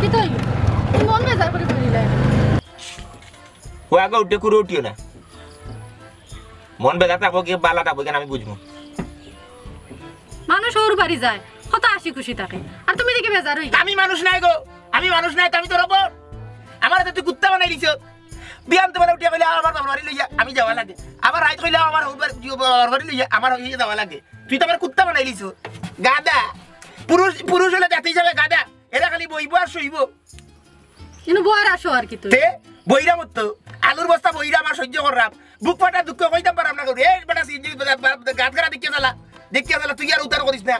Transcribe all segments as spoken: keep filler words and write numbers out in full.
কিতা অইল? তুমি মন বেজার করি বলিলে। ও আগে উঠে কুরু উঠিও না। মন বেজার থাকবো কি বালা থাকবো, কেন আমি বুঝবো। মানুষ ওর বাড়ি যায়, কত হাসি খুশি থাকে, আর তুমি দেখি বেজার অই। আমি মানুষ নায় গো, আমি মানুষ নায়, আমি তো রবট। আমার তো তুই কুত্তা বানাই দিছ। বিয়ান তো মানে উঠিয়া কইলে আমার বাবার বাড়ি লইয়া আমি যাওয়া লাগে, আবার রাইত কইলে আমার হউর বাড়ি, বাবার বাড়ি লইয়া আমার হইয়া যাওয়া লাগে। তুই তো আমার কুত্তা বানাই দিছ, গাধা। পুরুষ, পুরুষ হলে জাতি হিসাবে গাধা, এরা খালি বইবো আর শুইবো। কিন্তু বউর আসো আর কি তুই। তে বইরাম তো, আলুর বস্তা বইরাম আর সহ্য কররাম। বুক ফাটা দুঃখ কইতাম পারাম না করি। এই বেটা সিএনজি গাত গাড়া দেখিয়া চালা, দেখিয়া চালা, তুই আর উতার করিস না।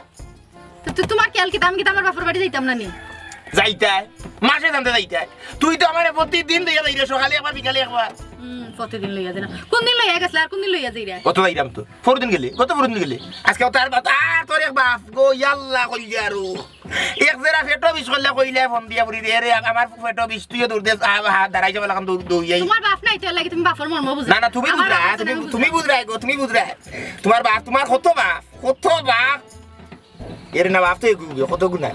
তো তুই তোমার খেয়াল কিতা, আমি কিতা আমার বাপর বাড়ি যাইতাম না নি? যাইতায়, মাসে জানতে যাইতায়। তুই তো আমারে প্রতিদিন লইয়া যাইরে, সকালে একবার, বিকালে একবার। হুম, প্রতিদিন লইয়া যাই না। কোন দিন লইয়া গেছলা আর কোন দিন লইয়া যাইরা? কত যাইরাম তো, পরদিন গেলে, গত পরদিন গেলে। আজকে তো আর বা-, আর তোর এক বাপ গো, ইয়াল্লা কইলে আরো। এক জেরা পেটো বিষ করলে কইলে ফোন দিয়া বুড়ি রে, রে, আমার পেটো বিষ, তুইও দৌড় দে, আ, আ, দাঁড়াই যাবে লাখান দৌড়, দৌড়িয়াই। তোমার বাপ নাই, তো এর লাগি তুমি বাপর মর্ম বুঝো না, না, তুমি আমার বুঝরা, বাপ আছে, তুমি, আমি বুঝো তুমি না। বুঝরা গো, তুমি বুঝরা। তোমার বাপ, তোমার কত বাপ, কত বাপ। এর না বাপ তো এগু-, এগু-, কত গুণা।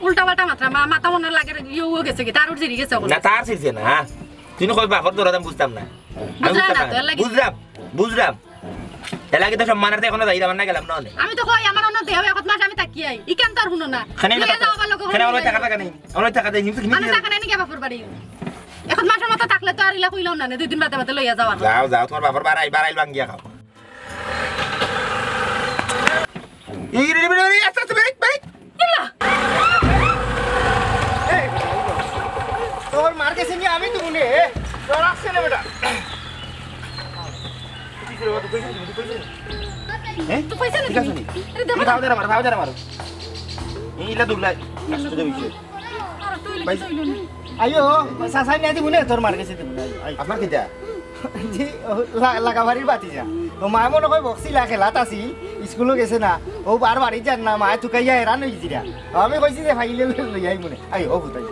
উল্টা পাল্টা মাত্রা, মা-, মাথা মনে লাগে ইয়ে ও গেছে কি, তার উঠ জিরি গেছে ওগুলো। না, তার ছিড়ছে না, হ্যাঁ। তুই না কই বাপর দরদ আমি বুঝতাম না। আমি বুঝলাম বুঝলাম না, না, তো এর লাগি বুঝলাম, বুঝলাম। এর লাগি তো সম্মানার্থে এখনো যাইরাম না, গেলাম না অনে। আমি তো কই, আমার অন্য দেহ এক মাস আমি থাকি আই। ই কেন তার হুনো না? খানে না লইয়া থাকো। যাও আবার লোক খানে আমার খানে থাকা জায়গা নেই। আমার থাকা জায়গা নেই। আমি থাকা নেই নি গিয়া বাপর বাড়ি। এক মাসের মতো থাকলে তো আর ইলা কইলাম না, দুই দিন বাদে বাদে লইয়া যাওয়ার। যাও, যাও, তোমার বাপর বাড়াই, বাড়াই ভাঙ্গিয়া খাও। এই রে, রে, রে, রে, আস্তে, আস্তে, ব্রেক, ব্রেক। ইলা। এই, তোর মার গেছে নি আমি তো মনে, এ, তোর আসছে না বেটা। হ্যাঁ? তো পয়সা ঠিক আছে নি? আরে দেখো তুমি না। ভাও দেরা মারো, ভাও দেরা মারো। এই ইলা দুলাই, আশ্চর্য বিষয়। আর তুই ভাই, তুই নি। আইও, চাচাই নিয়া দিবো নে, তোর মার গেছে দিবো নে, আইও, আইও। আপনার কিতা? জি, ও লা-, লাগাবাড়ির বাতি যা। ও মায় মনে কয় বক্সিলা খেলাত আছিল, স্কুলও গেছে না। ও বার বাড়ি যার না, মায় তুকাইয়া হেরান হয়ে গেছিরা। আমি কইছি যে ফাইলে লই আই মনে। আই, ও কোথায়?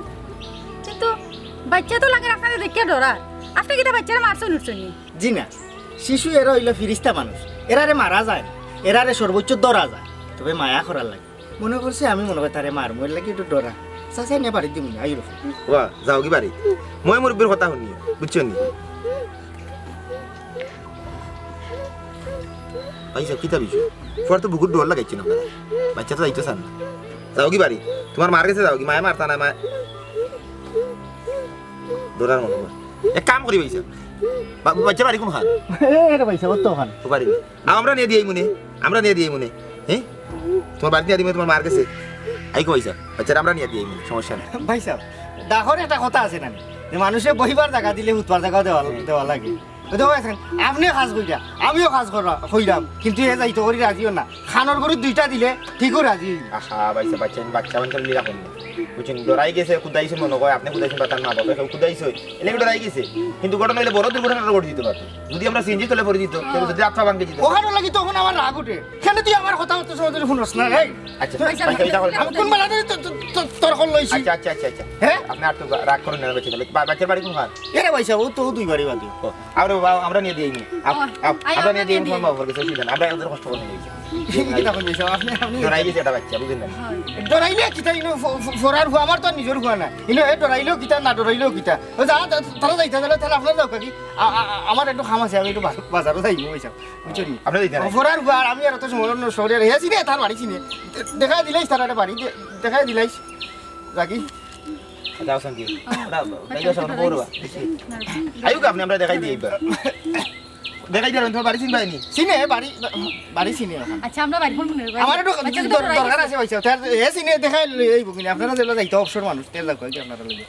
কিন্তু বাচ্চা তো লাগে আপনারে দেখিয়া ডরার। আপনি কিতা বাচ্চারে মারছইন উঠছইন নি? জি না, শিশু এরা হইল ফিরিস্তা মানুষ। এরারে মারা যায় না, এরারে সর্বোচ্চ ধরা যায়। তবে মায়া করার লাগে। মনে করছে আমি মনে হয় তারে মারমু, এর লাগি একটু ডরা। চাচা নিয়ে বাড়িত দিমু না, আইও রফিক। ওয়া, যাওগি বাড়ি। মই মুরব্বির কথা হুনিও, বুঝছো নি? ভাই সাহেব, কিতা বিষয়? ফুয়ার তো বুকুর ডর লাগাইছে না। বাচ্চা তো যাইতো চান না। যাওগি বাড়ি। তোমার মার গেছে যাওগি, মায়ে মারতা না, মায়ে। ডরার মনে হয়। এক কাম করি ভাই সাহেব। বা-, বাচ্চা বাড়ি কোনখান? এ রে ভাই সাহেব, অত ওখান। ও বাড়ি। আও, আমরা নিয়া দিয়াই মনে, আমরা নিয়া দিয়াই মনে। হ্যাঁ? তোমার বাড়িত নিয়া দিমু, তোমার মার গেছে। আই কই যা? বাচ্চারে আমরা নিয়া দিয়াই মনে, সমস্যা নাই। ভাই সাহেব, ডাকর একটা কথা আছে না, যে মানুষে বইবার জাগা দিলে হুতবার জাগাও দেওয়া, দেওয়া লাগে। ওই তো কইছেন, আপনিও কাজ কইরা, আমিও কাজ করা, কইরাম, কিন্তু এ যাইতো করি রাজিও না। খানোর গরু দুইটা দিলে ঠিকও রাজি হইল। আহা, বাইসা, বাচ্চা, বাচ্চা মানুষের মিলা করবো। বুঝছেন, ডরাই গেছে, কুদাইছে মনে হয়, আপনি কুদাইছেন বা তার মা বাবা, কেউ কুদাইছে, এলে ডরাই গেছে। কিন্তু ঘটনা হইলে বড় দুর্ঘটনা ঘটে দিতে পারতো। যদি আমরা সিএনজি তলে পড়ে দিত, কেউ যদি আত্মা ভাঙে দিত। ওখানে লাগি তখন আমার রাগ উঠে। কেনে তুই আমার কথা অত সহজে হুনস না, এই? আচ্ছা, আচ্ছা, আচ্ছা, এটা বলেন। আমি কোন বেলা ধরে তো, তো, তো, তোর কল লইছি? আচ্ছা, আচ্ছা, আচ্ছা, আচ্ছা। হ্যাঁ? আপনি আর তো রাগ করেন না, বেঁচে গেলে। বা-, বাচ্চার বাড়ি কোন ঘর? এরে ভাই সাহেব, ও তো দুই বাড়ি বাদে। ও, আরে বাবা, আমরা নিয়ে দিয়ে আইনি। আও, ও, আও, আই, আমরা আমরা নিয়ে দিয়ে নিয়ে আইনি, দিয়ে। তোমার বাবার কাছে অসুবিধা নেই। আমরা একজনের কষ্ট করে নিয়ে আইছি। কি কথা কইন ভাই সাহেব? আপনি, আপনি ডরাই গেছে একটা বাচ্চা, বুঝলেন না? হয়। ডরাইলে কিতা ইনো ফ-, ফ-, ফরার হুয়া, আমার তো আর নিজের হুয়া না। ইনো এ ডরাইলেও কিতা, না ডরাইলেও কিতা। ও যা, তা-, তারা যাইতা, তাহলে, তাহলে আপনারা যাও কাকি। আ-, আ-, আ-, আমার একটু কাম আছে, আমি একটু বাজ-, বাজারও যাইনি ভাই সাহেব। বুঝছেন নি? আপনি দিতে নাই। অফরার বার আমি আর অত সময় অন্য শহরে রেখে চিনে, তার বাড়ি চিনে। দে-, দেখাই দিলাইস তার একটা বাড়ি, দে-, দেখাই দিলাইস। রাখি। যাও সঙ্গে। ওরা, ওরা যাও সঙ্গে বড় বা। আইও গো, আপনি আমরা দেখাই দিই এবার। দেখাই দিলাম, তোমার বাড়ি চিনবাই নি? চিনে, বাড়ি, বাড়ি চিনে এখন। আচ্ছা, আমরা বাড়ি ফোন মনে হয়। আমার একটু বাচ্চা তো দর-, ডরাই দরকার গেছে। আছে পয়সা। তার এ চিনে দেখাই লই এই বুকিনি। আপনারা যেগুলো যাইতে অবসর মানুষ, তেল রাখো, এই যে আপনারা লইয়া।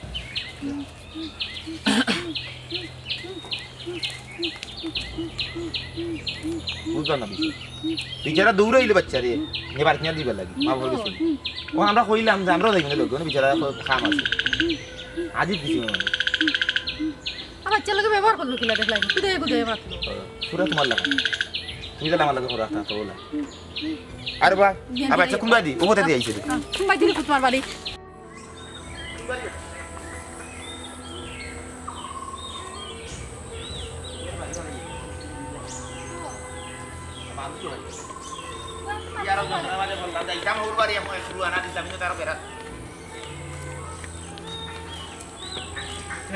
বুঝলাম না বিষয়। বেচারা দৌড়াইলে বাচ্চা রে, নিয়ে বাড়িত নিয়ে দিবার লাগি, মা বাবার গেছে। ও আমরা কইলাম যে আমরাও যাইব না লোক, মানে বেচারা কাম আছে। আজিব কিছু মানে। আমার ছেলেকে ব্যবহার করলো কিলা দেখলাম, কুদে কুদে মাতলো। পুরা তোমার লাগা। তুমি তাহলে আমার লাগা করো, রাখতে তো বলা। আর বা, আর বাচ্চা কোন বাড়ি? ও কোথা দিয়ে আইছে? হ্যাঁ, কোন বাড়ি দিলে তোমার বাড়ি?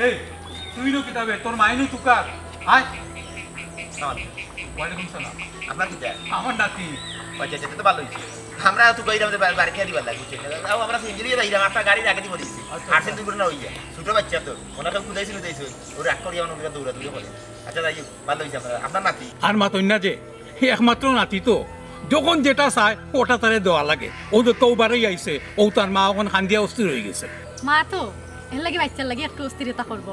এই, তুই নো কিতাবে, তোর মাইনু তুকার। আয়। সালাম। ওয়ালাইকুম সালাম। আপনার কিতা? আমার নাতি। আচ্ছা, আচ্ছা, তো ভালো হইছে। আমরা তো কইলাম যে বা-, বাড়িত নিয়া দিবার লাগি, বুঝছেন? তাও আমরা সিঙ্গেলিয়ে যাইলাম, আপনার গাড়ির আগে দিব দিছি। আচ্ছা, আচ্ছা। দুর্ঘটনা হইয়া। ছোট বাচ্চা তো, ওনাকে কুদাইছে, কুদাইছে। ও রাগ করিয়া আমার ওরা দৌড়াদৌড়ি করে। আচ্ছা, যাই হোক, ভালো হইছে আপনার, আপনার নাতি। আর মাতইন না যে, একমাত্র নাতি তো, যখন যেটা চায়, ওটা তারে দেওয়া লাগে। ও যে কেউ বাড়ি আইছে, ও তার মা ওখান খান্দিয়া অস্থির হয়ে গেছে। মা তো, এর লাগি বাচ্চার লাগি একটু অস্থিরতা করবো।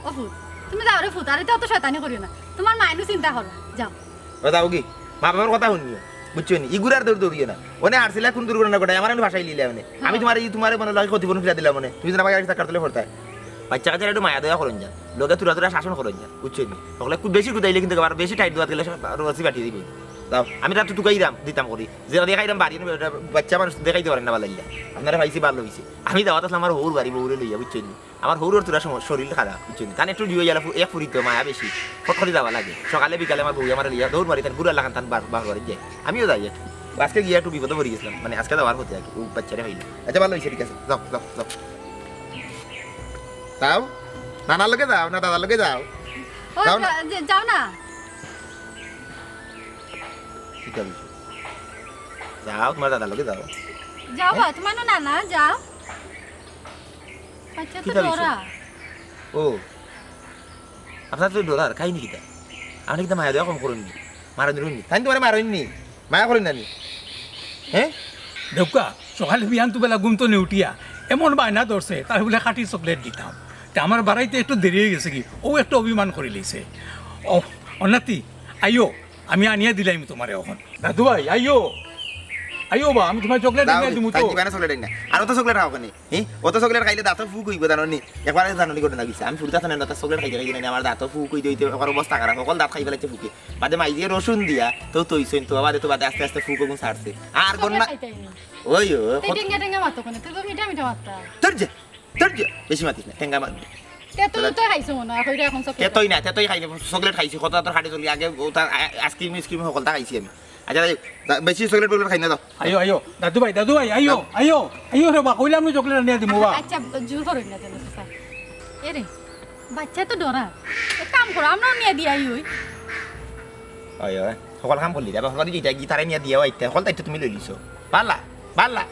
ও ফুত, তুমি যাও রে ফুত, আর এটা অত শয়তানি করিও না। তোমার মাইনু চিন্তা করো, যাও। ও যাও কি? মা বাবার কথা শুনিও, বুঝছো নি? ইগুরার দৌড় দৌড়িও না। ওনে হারছিলা কোন দুর্ঘটনা ঘটায়, আমার আমি ভাষায় লিলে মানে। আমি হ্যাঁ। তোমার এই তোমার মনে লাগে ক্ষতিপূরণ ফিরা দিলাম মানে। তুমি যেন আমার গাড়ি চাকার তলে পড়তায়। বাচ্চা কাচ্চার একটু মায়া দয়া করুন যান, লগে তুরা তুরা শাসন করুন যান, বুঝছো নি? হকলে খুব বেশি কুদাইলে কিন্তু আবার বেশি টাইট দোয়াত গেলে সব আরো রসি বাটিয়ে দিবি। যাও, আমি রাত তুকাইরাম, দিতাম করি। যে দেখাইরাম বাড়ি, বাচ্চা মানুষ দেখাইতে পারেন না, ভালো লাগলে। আপনারা পাইছি, ভালো হইছে। আমি দাওয়াত আসলে আমার হৌর বাড়ি, বউরে লইয়া, বুঝছো নি? আমার হৌরর তোরা সময় শরীর খারাপ, বুঝছো নি? তান একটু জিও ইয়ালা ফু-, এক ফুরিত মায়া বেশি। ফট করে যাওয়া লাগে। সকালে বিকালে আমার বউ আমার লিয়া দৌড় মারি, তান গুড়া লাখান তান বার, বার করে যায়। আমিও যাই একটু। আজকে গিয়া একটু বিপদে পড়ি গেছিলাম। মানে আজকে যাওয়ার পথে আর কি। ও বাচ্চারে হইল। আচ্ছা, ভালো হইছে, ঠিক আছে। যাও, যাও, যাও। যাও। নানার লগে যাও, না দাদার লগে যাও। ও, যাও না। যা-, যে-, যাও না। ঠিক আছে। যাও, তোমার দাদার লগে যাও। যাও হ্যাঁ? বা, তোমার নানা, যাও। আচ্ছা, তো কিতা বিষয়? ডরা। ও, আপনার তো ডরার, খাইনি কিতা? আপনি কিতা মায়া দয়া কম করেননি? মারা দিলেন নি? তাই তোমার মারেননি? মায়া করেন না নি? হ্যাঁ? দেউক্কা, সকালে বিয়ান তো বেলা ঘুম তো নি উঠিয়া, এমন বায়না ধরছে, তার বলে খাঁটি চকলেট দিতাম। তে আমার বাড়াইতে একটু দেরি হয়ে গেছে কি, ও একটু অভিমান করে লইছে। ও, অনাতি, আইও, আমি আনিয়া দিলাইমু তোমারে অখন। দাদু ভাই, আইও। আইও বা, আমি তোমার চকলেট দাও আনিয়া রে, দিমু তাই তো। দিবা না চকলেট আনিয়া। আর অত চকলেট খাও কেনে? হে? অত চকলেট খাইলে দাঁতো ফুক হইব, জানো নি? একবার জানো নি ঘটনা গেছে। আমি ফুটতে থানে না, চকলেট খাইতে খাইতে নাই, আমার দাঁতো ফুক হইতে হইতে একবার অবস্থা খারাপ। সকল দাঁত খাইবে লাগছে ফুকে। বাদে মাইজিয়ে রসুন দিয়া, তো তৈছইন তো, আবার তো বাদে আস্তে আস্তে ফুক অগুন ছাড়ছে। আর চকলেট গন্না খাইতে হইনি। ওই ও, তুই কত টেঙ্গা টেঙ্গা মাতো কেনে? তুই তো মিঠা মিঠা মাততা। ধৈর্য, ধৈর্য, বেশি মাতিস না, টেঙ্গা মাত। তেতুই তো খাইছো মনে হয়, কইরা এখন চকলেট। তেতুই না, তেতুই খাইনি, চকলেট খাইছি, কত তোর খাটে চলি, আগে ও তার আ-, আইসক্রিম, আইসক্রিম সকলটা খাইছি আমি। আচ্ছা, যাই হোক, যা, বেশি চকলেট টকলেট খাই না তো। আইও, আইও, দাদু ভাই, দাদু ভাই, আইও, দাও। আইও, আইও রে বা, কইলাম না চকলেট আনিয়া দিমু বা। আচ্ছা, জোর করইন না যেন, চাচা। এ রে, বাচ্চা তো ডরা। এক কাম করো, আমরাও নিয়া দিয়া আই ওই। ওই, ওই, সকল কাম করলি, যাবা, সকল দিকে গিটারে নিয়া দিয়া আইতে, সকল দায়িত্ব তুমি লই লিছো। পারলা, পারলা।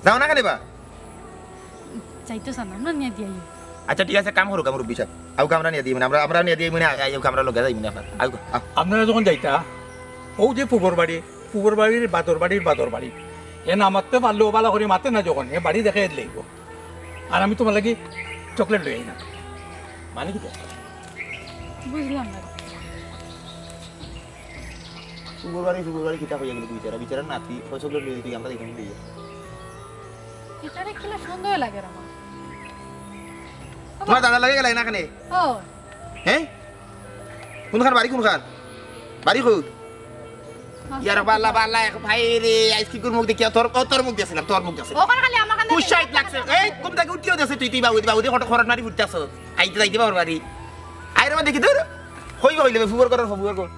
যাও না কেনে বা? যাইতো চান, আমরা নিয়া দিয়া আই। আচ্ছা, ঠিক আছে, কাম করুক, মুরব্বি সাহেব। আউক আমরা নিয়া দিই, মানে, আমরা, আমরা নিয়া দিই, মানে, আ-, আউক আমরা লগে যাই, মানে, আপনার। আউক, আ। আপনারা যখন যাইতা, ও যে পূবর বাড়ি, পূবর বাড়ির বাদর বাড়ির বাদর বাড়ি, এ না মাততে পারলেও ভালো করে মাতে না যখন, এ বাড়ি দেখে এর লইব। আর আমি তুমার লাগি চকলেট লই আইনা। মানে কিতা? বুঝলাম না। ফুফুর বাড়ি, ফুফুর বাড়ি কিতা কইয়া গেলি তুই? বিচারা, বিচারা নাতি, কয় চকলেট লই আইতে, আমরা দেখি লই আই। ইতারে কিলা সন্দেহ লাগের আমার। তুমার দাদার লগে গেলায় না কেনে? ও। হে? কুনখান বাড়ি, কুনখান? বাড়ি কই? ইয়ার বাল্লা, বাল্লা, এক ভাই রে, আইজ কি করি মুখ দেখিয়া তোর, ও তোর মুখ দেখছিলাম, তোর মুখ দেখছিলাম। ওখান খালি আমার কান্দে কুশাইত লাগছে। এই, ঘুম থাকি উঠিয়াও দেখছে তুই, তুই বাবুদি, বাবুদি খরট মারি ফুটতাছ। আইতে যাইতে বাবার বাড়ি। আইরে মা দেখি তোর। কইবা কইলে, ফুফুর ঘর, ফুফুর ঘর।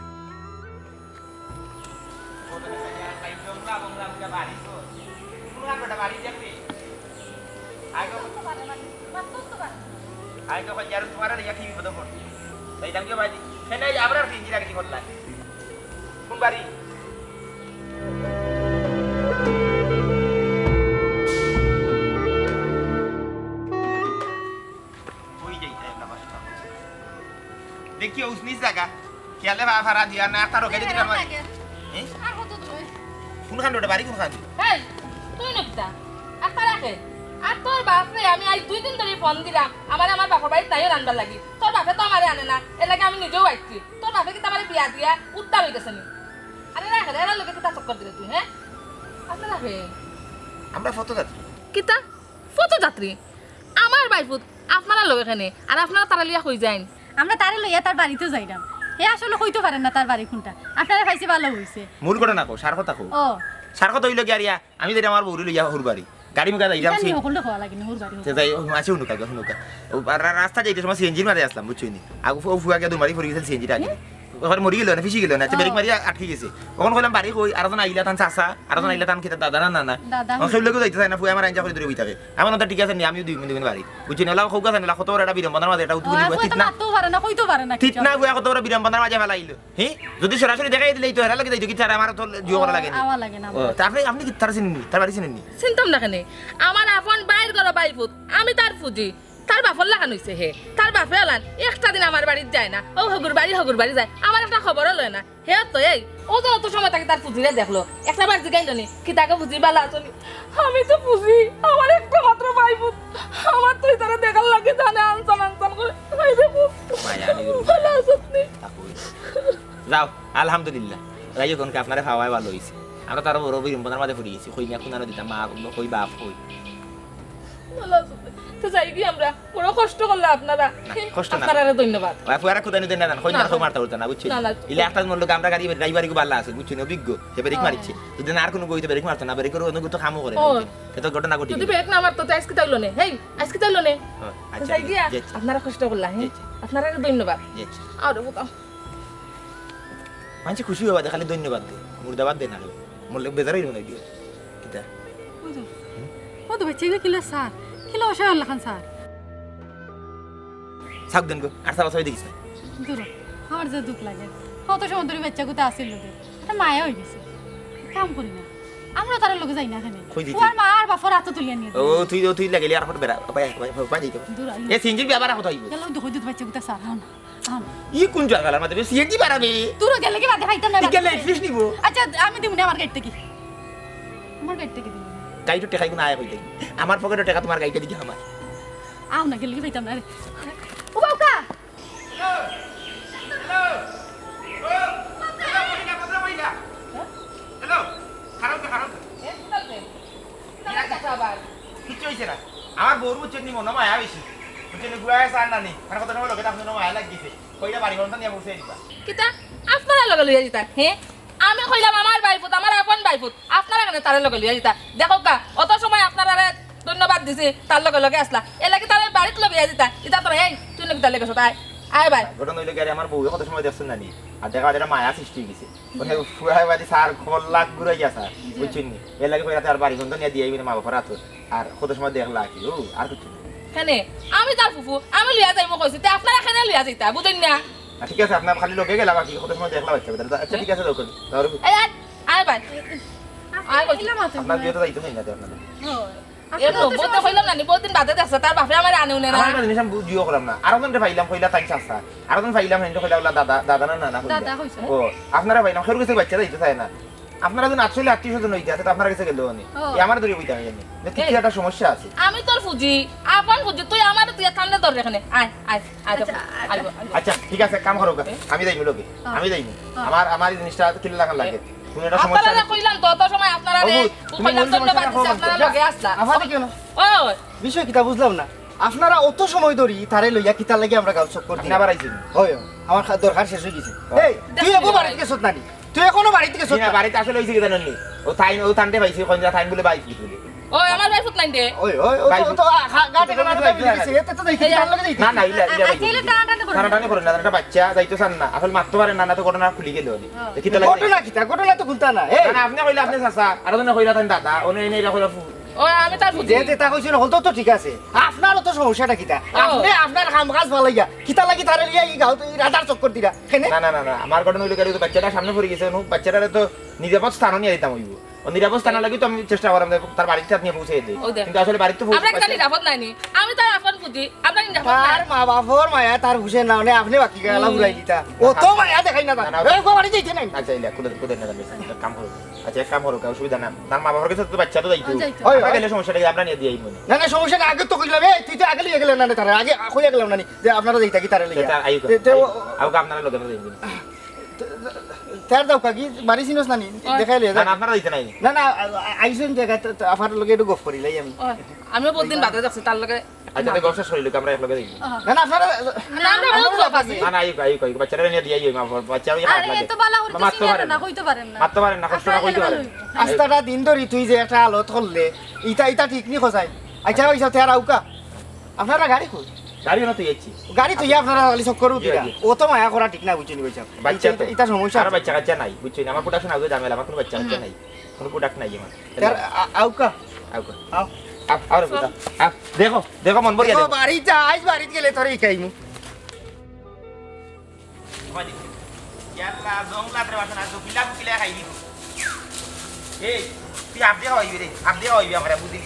আই তো কই, আর তোমার আর ইয়া কি বিপদ পড়ছে? তাই দাম কি ভাই? সেটাই আবার আর সিএনজি রাখি করলা। কোন বাড়ি? ওই যাইতে একটা বাসা। দেখি, উসনিস জায়গা। খেয়ালে বা ফারা দিয়া না, একটা রোগে যদি আমার। এ? আর কত দূর? কোনখান রোডে বাড়ি কোনখান? এই, তুই নকিতা? একটা রাখে। আর তোর বাপরে আমি আজ দুই দিন ধরে ফোন দিলাম, আমারে আমার বাপর বাড়িত তাইও রানবার লাগি। তোর বাপে তো আমারে আনে না, এর লাগি আমি নিজেও আইছি। তোর বাপে কিতা আমারে বিয়া দিয়া উদ্ধার হয়ে গেছে নি? আরে রাখে, এরার লগে কিতা চক্কর দিলে তুই, হ্যাঁ? আচ্ছা রাখে। আমরা ফটো যাত্রী। কিতা? ফটো যাত্রী? আমার বাইফুত আপনারা লগে কেনে, আর আপনারা তারা লইয়া কই যাইন? আমরা তারে লইয়া তার বাড়িতে যাইরাম। হে আসলে কইতো পারেন না তার বাড়ি কোনটা। আপনারা পাইছে ভালো হইছে। মূল ঘটনা কও, সার কথা কও। ও। সার কথা হইল কি আর ইয়া, আমি যাইরাম আমার বউরে লইয়া হুর বাড়ি। গাড়ি মুখা যাইরাম ইটা সে। নিয়ে হকলটা খাওয়া লাগে না, হুর বাড়ি। সে যাই, ও, আছে হুনুকা, হুনুকা। ও, আর রা-, রাস্তা যাইতে সময় সিএনজির মাঝে আসলাম, বুঝছো নি? আগে ও ফুয়া গিয়া দৌড় মারি পড়ি গেছে সিএনজিটা আগে। ওখানে মরি গেল না, ফিসি গেল না, আচ্ছা, ও। ব্রেক মারিয়া আটকি গেছে। তখন কইলাম, "বাড়ি কই?" আর তখন আইলা তান চাচা, আর তখন আইলা তান কিতা দাদা না, না, না। দাদা। তখন কেউ লোকে যাইতে চায় না, ফুয়া আমার আইনজা করে দূরে বই থাকে। আমার মতো ঠিক আছে নি, আমিও দুই মিনিট বাড়ি। বুঝছি না, ওলা খৌকা জানি, ওলা কত বড় একটা বিড়ম্বনার মাঝে এটা উঠে ও, বুঝবা, আসলে ঠিক তো না? মাততেও পারে না, কইতেও পারে না ঠিক কিছু। না, ফুয়া কত বড় বিড়ম্বনার মাঝে ফেলাইলো। হে? যদি সরাসরি দেখাই দিলে তো হেরা লাগে যাইতো, কিতা আমার তো জিও করা লাগে নি। আওয়া লাগে না। ও, তা আপনি, আপনি কি তার চিনেননি? তার বাড়ি চিনেননি? চিনতাম না কেনে? আমার আপন বাইর ঘরো বাইফুত, আমি তার ফুজি। তার বাপর লাখান হইছে হে। তার বাপে ওলান একটা দিন আমার বাড়িত যায় না। ও হগুর বাড়ি, হগুর বাড়ি যায়। আমার একটা খবরও লয় না। হে তো এই, ও যেন তো সময় থাকি তার ফুজিরে দেখলো। একটা বার জিগাইল নি, "কিতা গো ফুজি, বালা আছো নি?" আমি তো ফুজি, আমার একটা মাত্র ভাই বোন। আমার তো ইতারে দেখার লাগি জানে আনসান আনসান করে। হায় রে ফুফু, মায়া, আমি বালা আছো নি? থাকো। যাও, আলহামদুলিল্লাহ। যাই হোক, আপনারে পাওয়ায় ভালো হইছে। আমরা তো আরো বড় বিড়ম্বনার মাঝে পড়ি গেছি। কই না, কোন আরো দিতাম, মা, কই বাপ, কই। ভালা আছো নি? তো যাই কি আমরা? বড় কষ্ট করলা আপনারা। না, কষ্ট না। আপনারারে ধন্যবাদ। ভাই, ফুয়ারা কোথায় নিতে না জান, কই না, না, না। কই মারতা উঠতা না, বুঝছো? না, না। ইলে একটা মূল্য আমরা গাড়ি ড্রাইভার ইগু বালা আছে, বুঝছো নি? অভিজ্ঞ, হে ব্রেক ও। মারিছে। যদি না আর কোনো বই তো ব্রেক মারতো না, ব্রেক করে অন্য তো কামও করে না, ও। বুঝছো? হে তো ঘটনা ঘটি যদি গেল। ব্রেক না মারতো, তো আজকে তাইলো নে। হেই, আজকে তাইলো নে। ও, আচ্ছা, যাই গিয়া, জি, আচ্ছা। আপনারা কষ্ট করলা, হ্যাঁ? জি, জি। আপনারারে ধন্যবাদ। জি, আচ্ছা। আরে বোকা। মানষে খুশি হইবা দে, খালি ধন্যবাদ দে, মুর্দাবাদ দে না কেউ। মরলে বেজার হইল না দিও। কিতা? ওই তো, হুম? ওই তো বাচ্চা কিলা স্যার, কিলা অসহায় লাখান স্যার। সাউক দেন গো, আর সাবা সাবি দেখিস না। দূর, আমার যে দুঃখ লাগে। কত সময় ধরে বাচ্চা গুতা আসিল লোকে, একটা মায়া হয়ে গেছে। কাম করি না, আমরা তার লগে যাই না এখানে। কই দিতে? ওর মা আর বাপর হাতে তুলিয়া নিয়ে ও, দিই। তুই, ও, তুই লাগাইলি আর ফটো বেড়া, বাই, বাই, বাই, বাই, যাইতে। দূর, আইও। এ সিএনজির ব্যাপারে কথা হইব। গেল ওই দেখো, দুধ বাচ্চা গুতা স্যার, হ্যাঁ না। আন। ই কোন জাগার মাঝে সিএনজি বাড়াবে? তোর গেলে কি বাদে খাইতাম না, এই গেলে বাদে। ফিস নিব। আচ্ছা, আমি দিব না আমার গাড়ি থেকে। আমার গাড়ি থেকে দিব। গাড়ি তো টেকাই না আয় কইতে। আমার পকেটে টেকা তোমার গাড়িটা দিকে আমার। আও না, গেলে কি খাইতাম না রে। ও বাউকা! হ্যালো? হ্যালো? ও, কোথায় মহিলা, কোথায় মহিলা? হ্যালো? খারাপ তো, খারাপ তো। এ, কোথায়? কিচ্ছু হইছে না। আমার বউর বুঝছেন নি মনে মায়া বেশি। বুঝছেন নি, বুয়া আছে আর নানি। মানে কত সময় লোকে তার মনে মায়া লাগিছে। কইরা বাড়ি ঘর নিয়ে বসে দিবা। কিতা? আপনারা লগে লইয়া দিতা, হে? আমি কইলাম আমার ভাইপুত, আমার আপন ভাইপুত। আপনারা কেনে তারে লগে লইয়া দিতা? দেখো কা, অত সময় আপনারারে ধন্যবাদ দিছি, তার লগে লগে আসলা। এর লাগি তারে বাড়িত লগে লইয়া দিতা। ইতা তোরা, এই, তুই নাকি তার লগে সতায়? আয় ভাই। ঘটনা হইলো কি, আরে আমার বউয়ে কত সময় দেখছেন নানি? আর দেখা যায় এটা মায়া সৃষ্টি হয়ে গেছে। ওখানে ফুয়ায় বাড়ি স্যার, খবর লাখ ঘুরে গিয়া স্যার, জি। বুঝছেন নি? এর লাগে কইরা তার বাড়ি বন্ধ নিয়ে দিয়ে আইবেন মা বাবার হাতে। আর কত সময় দেখলা কি? ও, আর কিছু না। কেনে? আমি তার ফুফু, আমি লইয়া যাইমু কইছি, তে আপনারা কেনে লইয়া যাইতা, বুঝেন না? আচ্ছা, ঠিক আছে, আপনার খালি লগে গেলা, বাকি কত সময় দেখলা বাচ্চা বেটা। আচ্ছা, ঠিক আছে, দাও, দাও। এই, আয়, আয় ভাই। আয় কইছি। আপনার বিয়ে তো যাইতে হয় না, আপনাদের। হয়। এ আপনার তো নব্বই তো সময় কইলাম না, নি, বহুত দিন বাদে দেখছে, তার বাপে আমার আনে উনে না। আমার একটা জিনিস আমি বুঝিও করলাম না। আরো জনকে পাইলাম, কইলা তাই চাচা। আরো জন পাইলাম, হেনটা কইলা, ওলা দাদা, দাদা না, নানা কইলা। দাদা কইছে। ও, আপনারা পাইলাম, খেরু গেছে বাচ্চা যাইতে চায় না। আপনারা যদি আসলে আত্মীয় স্বজন হইতে আছে, তো আপনার কাছে গেলেও নি। ও। এই আমার দূরে বইতে আমি জানি। না, কি, কি এই। একটা সমস্যা আছে। আমি তোর ফুজি, আপন ফুজি, তুই আমার তুই কান্দে ধর এখানে। আয়, আয়, আয়, আচ্ছা, আয়, আচ্ছা। আয়, আয়। আচ্ছা, ঠিক আছে, কাম করো। আমি যাই লগে। হ্যাঁ। আমি যাই। হ্যাঁ। আমার, আমার এই জিনিসটা কিলা লাগান লাগে। তুমি একটা সমস্যা আপনারা আছে। কইলাম তো, অত সময় আপনারা রে, বাবু, তুমি কইলাম মন তো সমস্যা বাদ রাখো দিছি, না। আপনারা লগে আসলা। আমার কেন? ও। বিষয় কিতা বুঝলাম না। আপনারা অত সময় ধরি তারে লইয়া কিতা লাগি আমরা গাঁও চক্কর দিই। আপনি আবার আইছেন? হয়, হয়। আমার খা-, দরকার শেষ হয়ে গেছে। হ্যাঁ। এই, তুই দেখো এগো ভাই। বাড়িত গেছত নানি? তুই এখনো বাড়িত গেছত জি না, না? বাড়িত আসলে হইছে কি জানেন নি? ও তাই, ও তানতে পাইছে, কোন জায়গা তাই বলে বাইক কি তুলে। ও, আমার ভাই ফুট লাইন দে। ওই, ওই, ওই তো, ভাই ও তো, আ, খা-, গাটে এই কাটা তো লাগাই দিছে। এতে তো দেখি, এই তার লগে যাইতে। না, না, ইলা, ইলা আ-, বাইক আইলে তুলে। টানাটানি করো না। টানাটানি করো না, একটা বাচ্চা যাইতে চান না। আসলে মারতে পারেন না, না তো ঘটনা খুলি গেল নি। হ্যাঁ। তো কিতা লাগে? ঘটনা কিতা? ঘটনা তো খুলতা না। এই। না, না, আপনি কইলে আপনি চাচা, আর ওনে কইলা তাই দাদা, ওনে এনে এরা কইলা ফু-, ও, আমি তার ফুজি। যে যেটা কইছে না, হলতো তো ঠিক আছে। আপনারও তো সমস্যাটা কিতা? ও। আপনি আপনার কাম কাজ বালাইয়া, কিতা লাগি তারে লইয়া এই গাঁও, এই রাধার চক্কর দিরা, কেনে? না, না, না, না, আমার ঘটনা হইলো কি, ওই তো বাচ্চাটা সামনে পড়ে গেছে, নু, বাচ্চাটারে তো নিরাপদ স্থানে নিয়ে দিতাম হইব। ও নিরাপদ স্থানে লাগি তো আমি চেষ্টা করাম যে তার বাড়িতে নিয়ে পৌঁছে দিই। ও দেখ। কিন্তু আসলে বাড়িতে তো পৌঁছে আমরা কিতা নিরাপদ নাই নি? আমি তার আপন ফুজি, আমরা নিরাপদ নাই। তার মা বাপর মায়া তার বুঝে না, মানে আপনি বাকি গালা হুম। উড়াই দিতা। ও তো মায়া দেখাই না তার। না, না, এই গো বাড়ি যাইতে নাই। আচ্ছা, ইলা, কুদে, কুদে না জানিস, কাম করো। আচ্ছা, এক কাম করো, অসুবিধা না। তার মা বাপর কাছে তো বাচ্চা তো যাইতো। ও যাইতো। আমরা গেলে সমস্যাটা কি? আমরা নিয়ে দিয়ে আইব নি। না, না, সমস্যা না, আগে তো কইলাম, এই, তুই তো আগে লইয়া গেলে না রে, তারা আগে কইয়া গেলাম না নি, যে আপনারা যাইতা কি তারে লইয়া? তে তার আইউকা, তে, তে, ও, আইউকা, আপনারা লগে আমরা যাইব নি। তে, তে, তার দাও কাকি, বাড়ি চিনস না নি? ওই। দেখাই লইয়া না, যা। না, আপনারা যাইতে নাই। না, না, আ-, আ-, আইসুন জায়গা, তো, তো, আপনার লগে একটু গফ করি লাই আমি। ওই, আমিও বহুত দিন বাদে যাচ্ছি, তার লগে। আচ্ছা, তে গফ শেষ করি লইক, আমরা এক লগে যাইব। ওই। না, না, আপনারা, না, আমরা আমরা বহুত গফ আছি। না, না, আইউকা, আইউকা, আইউকা, বাচ্চারা নিয়ে দিয়ে আইব, মা, বাচ্চা ওই আর হাত লাগে। এত বালা করি মারতে চিনি পারেন না, না। কইতে পারেন না। মারতে পারেন না, কষ্ট না আপনারা কইতে গেলে পারেন। ভালো হইতো। আস্তাটা দিন ধরি তুই যে একটা আলত করলে, ইটা, ইটা ঠিক নি খোঁজাই। আচ্ছা, ওই সাথে আর আউকা। আপনারা গাড়ি কই? গাড়ি না তুই আইছি। গাড়ি তুই আপনারা খালি চক্কর জি, উঠিরা। জি। ও তো মায়া করা ঠিক না, বুঝছেন, কইছি। বাচ্চা ইটা, তো। ইটা সমস্যা আর আছে। বাচ্চা কাচ্চা নাই, বুঝছেন? আমার প্রোডাকশন আগে ঝামেলা, আমার কোনো বাচ্চা কাচ্চা নাই। কোনো প্রোডাক্ট নাই আমার। তার আ-, আউকা। আউকা। আও। আও, আও রে পুতা। আও। দেখো, দেখো মন ভরিয়া ও দেখো। বাড়ি যাইস, বাড়িত গেলে তোরে ইকাইমু। ইয়াল্লা, জংলাত রে বাসন, আর দুকিলা দুকিলা খাই দিব। এই, তুই আপ দিয়া হইবি রে, আপ দিয়া হইবি আমরা, বুঝলি?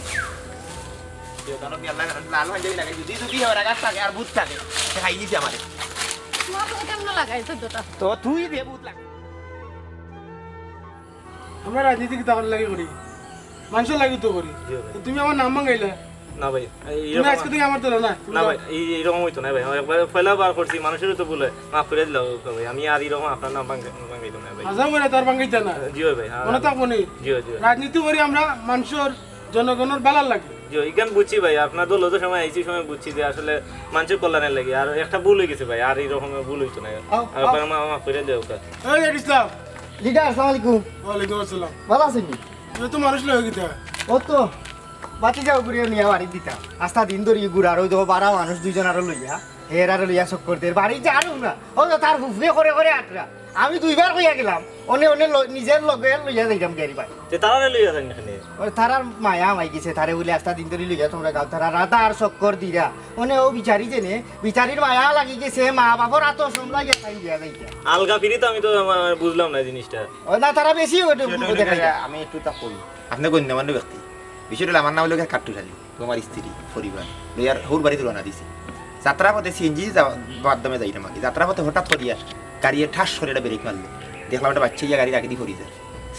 তুই ওখানে ইয়াল্লা, লাল হয়ে যাবি লাগাই, যদি, যদি হয়, রাগাস থাকে আর ভূত থাকে, সে খাই দিছে আমারে। তোমার তো কেমন লাগাই, চোদ্দটা? তো তুই দে ভূত লাগ। আমরা রাজনীতি কিতা করার লাগি করি? মানুষের লাগি তো করি। জি ভাই। তো তুমি আমার নাম ভাঙাইলা। না ভাই, এই তুমি এরকম আজকে থেকে আমার দল না। তুমি না যাও। ভাই, এই, এইরকম হইতো না ভাই। আমি একবার পয়লা বার করছি, মানুষেরও তো ভুল হয়, মাফ করে দিলাম ভাই। আমি আর এরকম আপনার নাম ভাঙ-, ভাঙাইতাম না ভাই। আশা করি তার ভাঙাইতা না। জি ভাই, হ্যাঁ। মনে থাকবো নি? জি, জি। রাজনীতি করি আমরা মানুষের, জনগণের ভালার লাগি। জি, ইখান বুঝছি ভাই, আপনার দল তো সময় আইছি, সময় বুঝছি যে আসলে মানুষের কল্যাণের লাগি। আর একটা ভুল হয়ে গেছে ভাই, আর এরকম ভুল হইতো না। আও, আর আও। একবার মা-, মাফ করে দেও ওকে। এই ইসলাম। লিডার, আসসালামু আলাইকুম। ওয়ালাইকুম আসসালাম। ভালা আছইন নি? এ তো মানুষ লই গিতা। ও তো, বাতি যাও ঘুরিয়ে নিয়ে বাড়ি দিতা। আস্তা দিন ধরি ঘুরার, ওই দেখো বারা মানুষ দুইজন আরো লইয়া, এর আরো লইয়া চক্কর দের। বাড়ি যার না, ও তো তার ফুফুয়ে করে করে আটরা। আমি দুইবার কইয়া গেলাম, অনে, অনে ল-, নিজের লগে লইয়া যাইতাম গাড়ি ভাই। তে তারারে লইয়া যান এখানে? ওই তারার মায়া আমাই গেছে, তারে বলে আস্তা দিন ধরি লইয়া তোমরা গাও, তারা রাধা আর চক্কর দিরা। অনে ও বিচারি জেনে, বিচারির মায়া লাগি গেছে, মা বাপর আতো সমলা গিয়া খাই দিয়া যাইতা। আলগা ফিরি তো আমি তো, আমার বুঝলাম না জিনিসটা। ও না, তারা বেশি ওটা সেটা বুঝে হইলে দেখাইতা। আমি একটু তা কই। আপনি গণ্যমান্য ব্যক্তি। বিষয়টা হলো আমার নাম হলো গিয়া কাট্টুশ আলী, ও আমার স্ত্রী, পরিবার। লইয়ার হৌর বাড়িতে রওনা দিছি। যাত্রা পথে সিএনজি যা-, মাধ্যমে যাইতাম আর কি। যাত্রা পথে হঠাৎ করিয়া গাড়িয়ে ঠাস করে একটা ব্রেক মারলো। দেখলাম একটা বাচ্চা ইয়া গাড়ির আগেদি পড়ি যায়।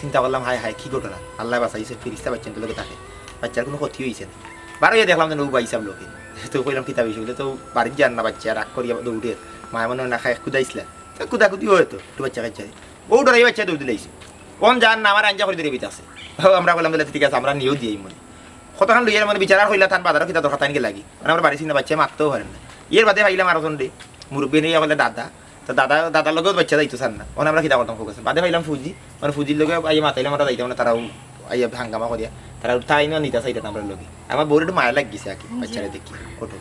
চিন্তা করলাম, হায় হায়, কি ঘটনা? আল্লায় বাঁচাইছে, ফিরিস্তা বাচ্চা তো লগে থাকে। বাচ্চার কোনো ক্ষতি হইছে না। বারো ইয়া দেখলাম যে নৌ বাইসাব লোকে। তো কইলাম, "কিতা বিষয়?" বলে, "তো বাড়িত যার না বাচ্চা, রাগ করিয়া দৌড়ের। মায়া মনে হয় না খায়, কুদাইছিলা।" তো কুদাকুদি হয় তো, একটু বাচ্চা কাচ্চা। ও ডরাই বাচ্চা দৌড় দিলাইছে। কোন যার না আমার আঞ্জা করে ধরে বিতাছে। ও, আমরা কইলাম, "তাহলে ঠিক আছে, আমরা নিয়েও দিই মনে।" কতক্ষণ লইয়ার মানে বিচার আর কইলা, তার বাজারও কিতা দরকার, তাইন গেলা গি। মানে আমার বাড়ি চিন্তা বাচ্চা মারতেও পারেন না। এর বাদে পাইলাম আরো জন রে, মুরব্বী নিয়ে কইলে দাদা। তো দাদা, দাদার লগেও বাচ্চা যাইতো চান না। ওখানে আমরা কিতা করতাম ফোকাস। বাদে পাইলাম ফুজি, মানে ফুজির লগে আইয়া মাতাইলাম আমরা যাইতাম না, তারাও আইয়া হাঙ্গামা করিয়া। তারা তাই না নিতা চাইতাম আমরা লগে। আমার বউর একটু মায়া লাগিছে আর কি, জি। বাচ্চারা দেখি, ওঠো।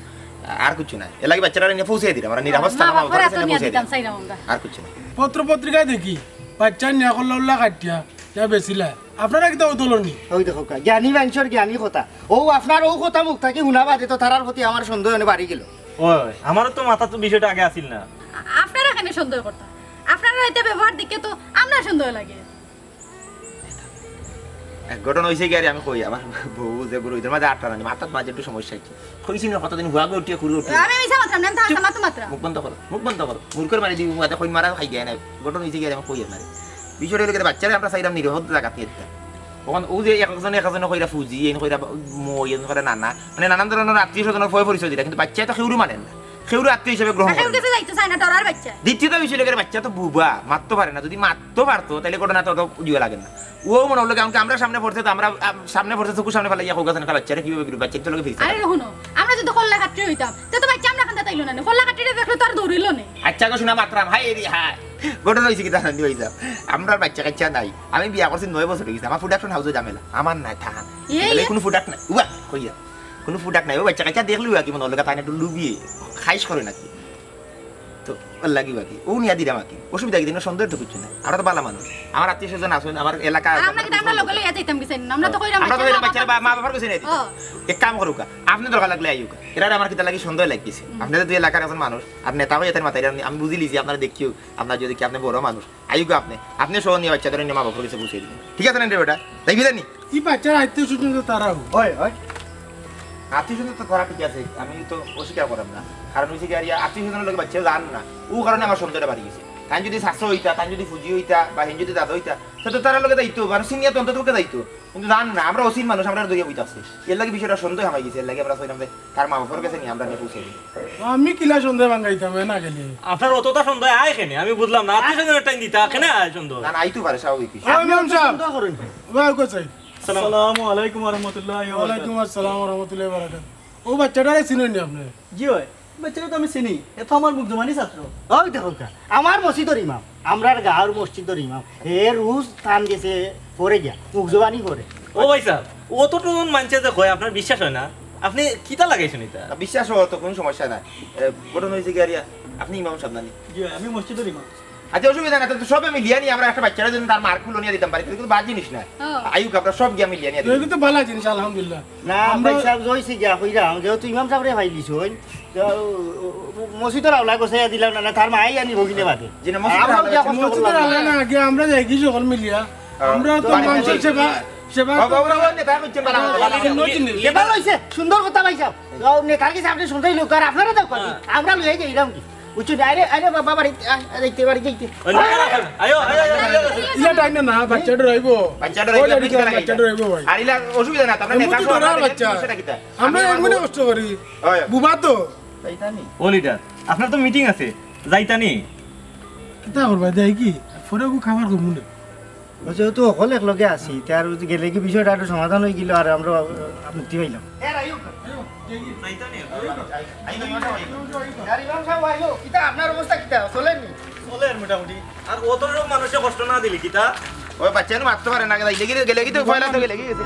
আর কিছু না। এর লাগি বাচ্চারা নিয়ে পৌঁছে দিলাম, আমরা নিরাপদ মা স্থানে বাপরে বাবা এত নিয়ে নিয়ে পৌঁছে দিতাম দিলাম। চাইলাম আমরা। আর কিছু না। পত্র পত্রিকায় দেখি, বাচ্চা নিয়া করলা উল্লা কাটিয়া, যা বেচিলা। আপনারা কিতা উতলনি? ওই দেখো কা, জ্ঞানী মানুষের জ্ঞানী কথা। ও আপনার ও কথা মুখ থাকি হুনা বাদে তো তারার প্রতি আমার সন্দেহ এনে বাড়ি গেল। ওই, আমারও তো মাথা তো বিষয়টা আগে আসিল না। আ-, আপনারা কেন সন্দেহ করতা? আপনারা এটা ব্যবহার দেখে তো আমরা সন্দেহ লাগে। এক ঘটনা হইছে কি, আরে আমি কই, আমার বউ যে গরু, এদের মাঝে আটটা নানি, মাথার মাঝে একটু সমস্যা হইছে। কইছি না, কতদিন হুয়া গো উঠিয়া, খুঁড়ে উঠিয়া। আমি মিছা মাত্রাম না, আমি তো হাছা মাত্র মাত্র। মুখ বন্ধ করো, মুখ বন্ধ করো। মুরকর মারি দিবি, মুখ হাতে কইন মারা খাই দেয় না। ঘটনা হইছে কি, আরে আমি কই আপনারে। বিষয়টা অইলো কিতা, বাচ্চারে আমরা চাইরাম নিরাপদ জাগাত নিতা। অখন অউ যে একজনে একজনে কইরা ফুজি, এইন কইরা বা-, মই, এইন কইরা নানা, মানে নানান ধরনর আত্মীয় স্বজনর পয় পরিচয় দিরা, কিন্তু বাচ্চায় তো কেউরে মানের না, কেউরে আত্মীয় হিসাবে গ্রহণ করে না। গেছে যাইতো চায় না, ডরার বাচ্চা। দ্বিতীয়ত বিষয় অইলো গিয়া বাচ্চা তো বুবা, মাততো পারে না, যদি মাততো পারতো তাইলে ঘটনা তো অত জুয়া লাগে না। অউ মনে অইলো কি, কারণ কি আমরা সামনে পড়ছে তো আমরা, আম-, সামনে পড়ছে চকুর সামনে ফালাইয়া কউক্কা যেন একটা বাচ্চারে কিভাবে বিরু-, বাচ্চা তো লগে ফিরছে। আরে হুনো, আমরা যদি কল্লা কাটতে অইতাম, তে তো বাচ্চা আমরা কান্দাত আইলো না নি। কল্লা কাটতে দেখলে তো আর দৌড়াইলো নি। আচ্ছা গো, হুনা মাতরাম, হায় রে হায়। ঘটনা অইছে কিতা জানি ভাইসাব? আমরার বাচ্চা কাচ্চা নাই। আমি বিয়া করছি নয় বছর অইগেছে। আমার production house-ও ঝামেলা। আমার নাই, থান। এ, এ। কুনু product নাই। উবা, কইয়া। কুনু product নাই। অউ বাচ্চা কাচ্চা দেখলে অউ কি মনে অইলো, তাইন একটু লুবিয়ে খাইশ করে নাকি? তো, অউর লাগি বাকি। অউ নিয়া দিরাম বাকি। অসুবিধা কিতা? সন্দেহ তো কিচ্ছু নাই। আমরা তো ভালা মানুষ। আমার আত্মীয় স্বজন আছইন, আমার এলাকা আছে, আমরা কিতা আমরা লগে লইয়া যাইতাম কিতা? আমরা তো কইরাম আমরা তো বাচ্চা কইরাম বাচ্চার বা-, মা বাবার গেছে নিয়া দিতাম। ও। এক কাম করউক্কা, আপনে দরকার লাগলে আইউক্কা। এরারে আমার কিতা লাগি সন্দেহ লাগিছে। হুম। আপনে তো দুই এলাকার একজন মানুষ, আপনে নেতা অইয়া তাইন মাতাইরা, আমি বুঝি লিছি আপনারে দেখিও, আপনার যদি কি আপনে বড় মানুষ। আইউক্কা আপনে, আপনে সহ নিয়া বাচ্চারে নিয়া মা বাবার গেছে পৌঁছাই দিবেন। ঠিক আছে নি রে বেটা? যাইবি জানি? ই বাচ্চার আত্মীয় স্বজন তো তারাও। ওই, ওই। আত্মীয় স্বজন তো তারা ঠিক আছে, আমি তো অস্বীকার করাম না। কারণ অইছে কি, আর ইয়া আত্মীয় স্বজনর লগে বাচ্চা যার না, অউ কারণে আমার সন্দেহটা বাড়ি গেছে। তাইন যদি চাচা অইতা, তাইন যদি ফুজি অইতা, বা হেইন যদি দাদা অইতা, তে তো তারার লগে যাইতো, বা senior তো অন্তত পক্ষে যাইতো। কিন্তু যার না, আমরা অসীন মানুষ, আমরা দরিয়া বইতে আছে। এর লাগি বিষয়টা সন্দেহ হামাই গেছে, এর লাগি আমরা কইলাম যে তার মা বাবার গেছে নি, আমরা নিয়া পৌঁছাই দিই। আমি কিলা সন্দেহ ভাঙাইতাম, এ না গেলে? আপনার অতটা সন্দেহ আয় কেনে? আমি বুঝলাম না। আত্মীয় স্বজনের টাইম দিতা, কেনে আয় সন্দেহ? না, না, আইতো পারে, স্বাভাবিক বিষয়। ও, ইমাম সাহেব। সন্দেহ করেন কেনে? ওয়া, ওকে, স্যার। আসসালামু আলাইকুম ওয়া রাহমাতুল্লাহি ওয়া বারাকাতুহু। ওয়ালাইকুম আসসালাম ওয়া রাহমাতুল্লাহি ওয়া বারাকাতুহু। ও বাচ্চাটারে চিনেন নি আপনি? জি অয়, বাচ্চারে তো আমি চিনি, এ তো আমার মুখ জবানি ছাত্র। ওই দেখো কা, আমার মসজিদর ইমাম, আমরার গাঁওর মসজিদর ইমাম, হে রোজ তান গেছে পড়ে গিয়া, মুখ জবানি পড়ে। ও ভাইসাব, অতটুকু মানষে যে কয় আপনার বিশ্বাস অয় না, আপনে কিতা লাগাইছইন ইতা? না, বিশ্বাস অওয়াত কুনু সমস্যা নাই। এ, ঘটনা অইছে কি, আর ইয়া, আপনে ইমাম সাব না নি? জি অয়, আমি মসজিদর ইমাম। আচ্ছা, অসুবিধা নাই, তে সবে মিলিয়া নি আমরা একটা বাচ্চারে যদি তার মার কুলো নিয়া দিতাম পারি, কিন্তু বাদ জিনিস না। হ্যাঁ। আইউক্কা, আমরা সব গিয়া মিলিয়া নিয়া দিতাম। এগুলো তো ভালা জিনিস, আলহামদুলিল্লাহ। না, আমরা ভাইসাব, অইছে গিয়া কইরাম, যেহেতু ইমাম সাবরে পাইলিছইন, তো, ও, ও, মসজিদর আওলা গোছাইয়া দিলাম না, না, তার মাই আনি ভগিনে বাদে। জি না, মসজিদর আমরা আওলা গিয়া গোছাইয়া কষ্ট মসজিদর করলাম। আওলা না, গিয়া আমরা যাই কি সকল মিলিয়া। হ্যাঁ, আমরা তো তো বাড়ি মানষর বাড়ি। সেবা, সেবা বাবা, বাবা, বাবা, নেতা করছেন, বাবা, বাবা, বাবা। অন্য জিনিস। এবার অইছে, সুন্দর কথা ভাইসাব। ও, নেতার গেছে আপনে শুনতেই লোক, আর আপনারা তো করেন। হ্যাঁ। আমরা লইয়া যাইরাম কি? বুঝছো নি? আরে, আরে বাবা, বাড়ি, আ, আ, যাইতে, বাড়ি যাইতে। ওই, আয়, আয়, আয়, আয়, আয়, আয়, আয়। ইলা টাইম না, বাচ্চা ডরাইবো। বাচ্চা ডরাইবো, ওই আপনি কিতা বাচ্চা লাগাইতা? ডরাইবো ভাই। আর ইলা অসুবিধা না, আমরা এমন নেতা তো সব ডরার আমরা বাচ্চা। সমস্যা কিতা? আমরা আমি এমনি বলবো। কষ্ট করি। ওই। বুবা তো। তাই তা নি? ও লিডার, আপনার তো মিটিং আছে, যাইতা নি? কিতা করবা, যাই কি? পরে ওকে খাবার করবো না। ও যেহেতু হকল একলগে আছি, তে আর গেলে কি বিষয়টা একটু সমাধান অই গেল, আর আমরা, আহ, মুক্তি পাইলাম। এ, আইও, আইও, দেখি। যাইতা নি? আইও, আইও, আইও, আইও। আর ইমাম সাব, আইও। কিতা, আপনার অবস্থা কিতা? চলেন নি? চলের মোটামুটি। আর অত লোক মানুষে কষ্ট না দিলে কিতা? ওই বাচ্চা নু মাততে পারে না, গেলে কি, গেলে কি তো পয়লা তো গেলে কি গেছে?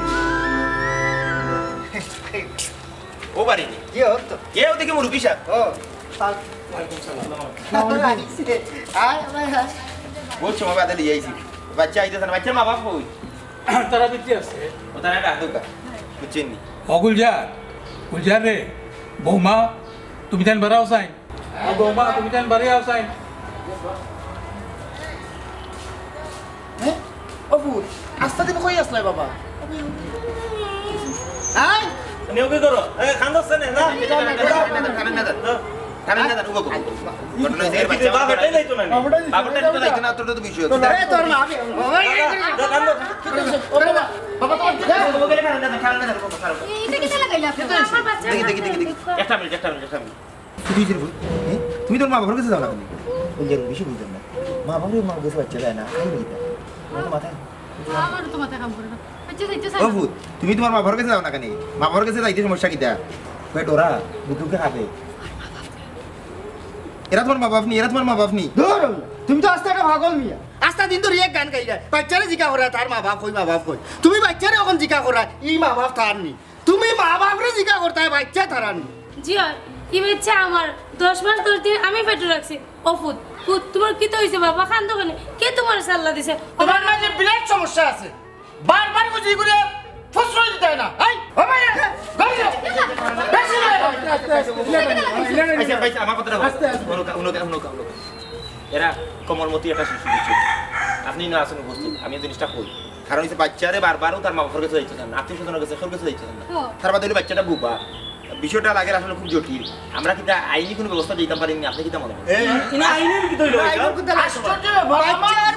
ও বাড়ি নি? জি, ও তো। এ, ও দেখি মুরব্বি সাব। ও, স্যার। ওয়ালাইকুম সালাম। আয়, আয়, আয়। বহুত সময় বাদে লইয়া আইছি। বাচ্চা আইতেছে না, বাচ্চার মা বাপ কই? তারা ভিতরে আছে। ও তারা ডাক দোকা। বুঝছেন নি? ও গুলজার, গুলজার রে, বৌমা, তুমি তাইন বারাও চাই। ও বৌমা, তুমি তাইন বারাও চাই। হ্যাঁ? ও পুত, আস্তা দিন কই আসলাই বাবা? আয়! নিয়োগ করো। এ, খান দোস্ত নে, না? কারেন্ট না দেন, কারেন্ট না দেন, কারেন্ট না দেন। কারেন্ট না দেন, উগো, উগো। ঘটনা হইছে, এর বাচ্চা বাবা, এটাই যাইতো না নি। বাবুটা নিতে যাইতো না, তোর তো বিষয়। এ, তোর মা, আমি, ওই, এই, এই, দা, কান দো। ও বাবা, বাবা, তোমার, বাবা, গেলে কারেন্ট না দেন, কারেন্ট না দেন, উগো, কারেন্ট। এটা কিতা লাগাইলা আপনি? আমার বাচ্চা দেখি, দেখি, দেখি, দেখি। একটা মিনিট, একটা মিনিট, একটা মিনিট। কি হইছে রে বল? হ্যাঁ? তুমি তোমার মা বাবার কাছে যাও না কেনে? ওই যে বিষয় বুঝলাম না। মা বাবার, মা বাবার কাছে বাচ্চা যায় না, আমি বুঝি না। তোমার তো মাথায় আমারও তো মাথা কাম করে না। আচ্ছা, আচ্ছা, ও পুত, তুমি তোমার মা বাবার কাছে যাও না কেনে? মা বাবার কাছে যাইতে সমস্যা কিতা? পেট ওরা, বুকে বুকে কাঁপে। এরা তোমার মা বাপ নি, এরা তোমার মা বাপ নি। ধুর, তুমি তো আস্তা একটা পাগল মিয়া। আস্তা দিন ধরি এক গান গাইরা। বাচ্চারে জিকা করা তার মা বাপ কই, মা বাপ কই। তুমি বাচ্চারে অখন জিকা করা, ই মা বাপ তার নি। তুমি মা বাপরে জিকা করতায়, বাচ্চা তারা নি। জি অয়, ই বাচ্চা আমার, দশ মাস দশ দিন আমি পেটো রাখছি। ও পুত, পুত, তোমার কিতা হইছে বাবা? কান্দো কেনে? কে তোমারে সাল্লা দিছে? ও তোমার মাঝে বিরাট সমস্যা আছে। বারবার বুঝি করে প্রশ্রয় দিতে হয় না। এই, ও ভাই, গাড়ি যাও। বেশি না। আচ্ছা, ভাই, আমার কথাটা বলো। আস্তে, আস্তে। হুনো, হুনো, হুনো, হুনো। এরা কোমলমতি একটা শিশু, বুঝছো? আপনি না আসুন উপস্থিত, আমি এই জিনিসটা কই। কারণ হচ্ছে বাচ্চারে বারবারও তার মা বাবার কাছে যাইতে চান না, আত্মীয় স্বজনের কাছে, কেউর কাছে যাইতে চান না। হ্যাঁ। তার বাদে হইলো বাচ্চাটা বুবা। বিষয়টা লাগে আসলে খুব জটিল। আমরা কিতা আইনি কোনো ব্যবস্থা দিতাম পারি নি, আপনি কিতা মনে করেন? এ, না, আইনি কি তৈরি হইছে? আশ্চর্য ব্যাপার, আমার বাচ্চার